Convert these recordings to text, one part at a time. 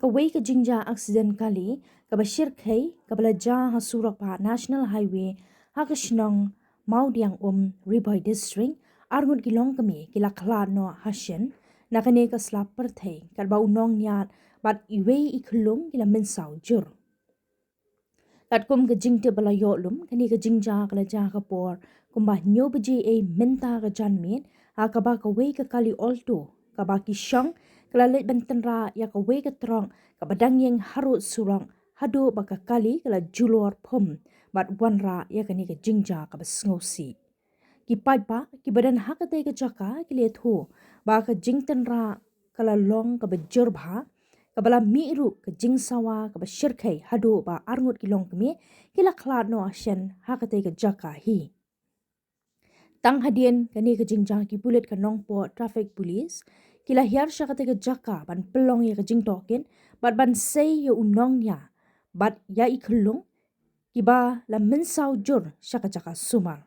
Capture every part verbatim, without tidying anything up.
Kawei ka jingjia aksiden kali kaba shyrkhei kaba la jia ha surok ba National Highway ha ka shnong Mawdiangum, Ri Bhoi District, arngut ki longkmie ki la khlad noh hashin na kane ka sla pyrthei katba u nongniad bad iwei i khyllung ki la mynsaw jur. Katkum ka jingtip ba la ïoh lum, kane ka jingjia ka la jia ka por kumba hynñiew baje ei mynta ka janmiet, ha kaba kawei ka kali Alto kaba ki shong ka la leit ban tynrah ïa kawei ka trok kaba dang ïeng harud surok, haduh ba ka kali ka la julor phum bad wanrah ïa kane ka jingjia kaba sngewsih. Ki paidbah kiba don ha katei ka jaka ki la ïathuh ba ka jingtynrah ka la long kaba jur bha, kaba la mih ruh ka jingsawa kaba shyrkhei, haduh ba arngut ki longkmie ki la khlad noh hashin ha katei ka jaka hi. Tang hadien kane ka jingjia, ki pulit ka Nongpoh Traffic Police ki la hiar sha katei ka jaka ban pynlong ïa ka jingtohkit bad ban sei ïa u nongniad bad ïa i khyllung kiba la mynsaw jur sha ka jaka sumar.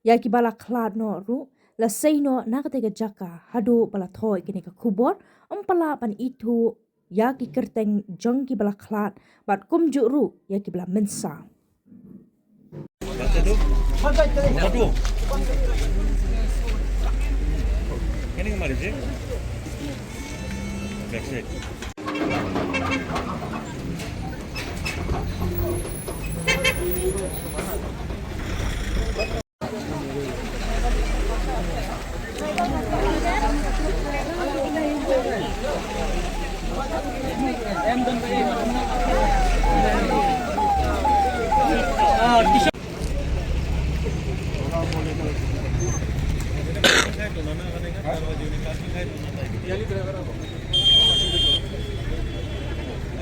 Ïa kiba la khlad noh ruh la sei noh na katei ka jaka, haduh ba la thoh ïa kane ka khubor ym pat lah ban ithuh ïa ki kyrteng jong kiba la khlad bad kumjuh ruh ïa kiba la mynsaw. Satu. Satu. Ini kemarin sih. Back side.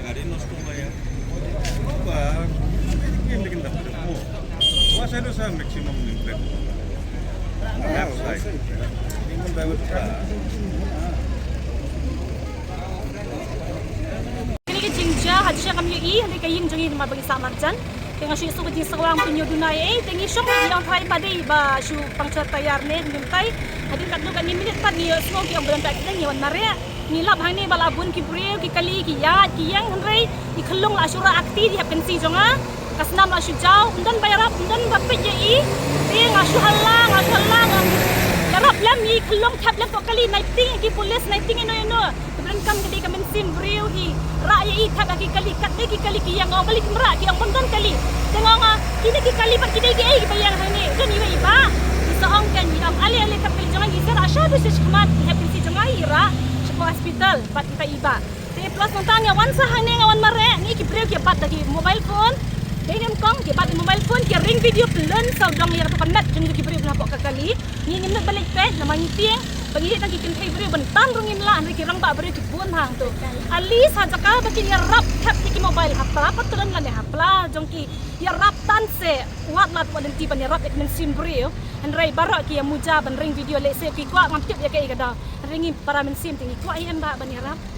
Gari nosto ba ïa. Ba, ini bikin dah. Oh. Wah, saya dosa maximum impact. Left side. Ini pun driver. Kane ka jingjia ha shisha kam ïohi, hynrei ka ïing jong ngi namar ba ngi sah marjan. Te nga shu ïohsngew ka jingsngewbha, pynïoh duna ei, te ngi shong ngi ong tharai ba dei ba shu puncture tyre ne, ngi ong tai. Hadien katno katne minit pat ngi ïohsngew ki ong ba don accident, ngi wan mareh. Ngi lap hangne ba la bun ki briew, ki kali, ki ïaid, ki ïeng, hynrei i khyllung la shu rah ha kti, i hep kynsi jong nga. Ka snam la shu jaw, ym don ba ïarap, ym don ba peit ïa i. Te nga shu halla, nga shu halla, nga ïarap lem, i khyllung thep lem hapoh kali, nai tieng ïa ki pulit, nai tieng ïano ïano. Te ba donkam ka dei ka mynsiem briew hi, rah ïa i, thep ïa ki kali, katne ki kali ki ïeng, nga ong balei kim rah, ki ong ba ym don kali. Te nga ong, kine ki kali pat ki dei kiei kiba ïeng hangne, don iwei i bah. I sa ong kein, i ong ale ale, thep kali jong nga, i sa rah shaduh shakhmat, i hep kynsi jong nga i rah shapoh hospital bad kita i bah. Te plus nangta nga wan sa hangne, nga wan mareh, ngi ki briew ki bat da ki mobile phone. Dei nyngkong ki bat da ki mobile phone, ki ring video, pynlong sawdong ïa kato ka met jong ki briew na hapoh ka kali. Ngi ngim nud ban leit peit, namar ngi tieng ba ngi dei tang ki kynthei briew, ban tan ruh ngim lah, hynrei ki rangbah briew ki bun hangto. At least ha jaka ba kin ïarap thep ïa ki mobile, ha pla patron lane ha pla jong ki ïarap tan seh, wat lad wat lynti ban ïarap ïa ki mynsiem briew. Hynrei baroh ki ïa muja ban ring video, lehse ki kwah, ngam tip ïa kaei ka daw. Hynrei ngi para mynsiem te ngi kwah hi em bah ban ïarap.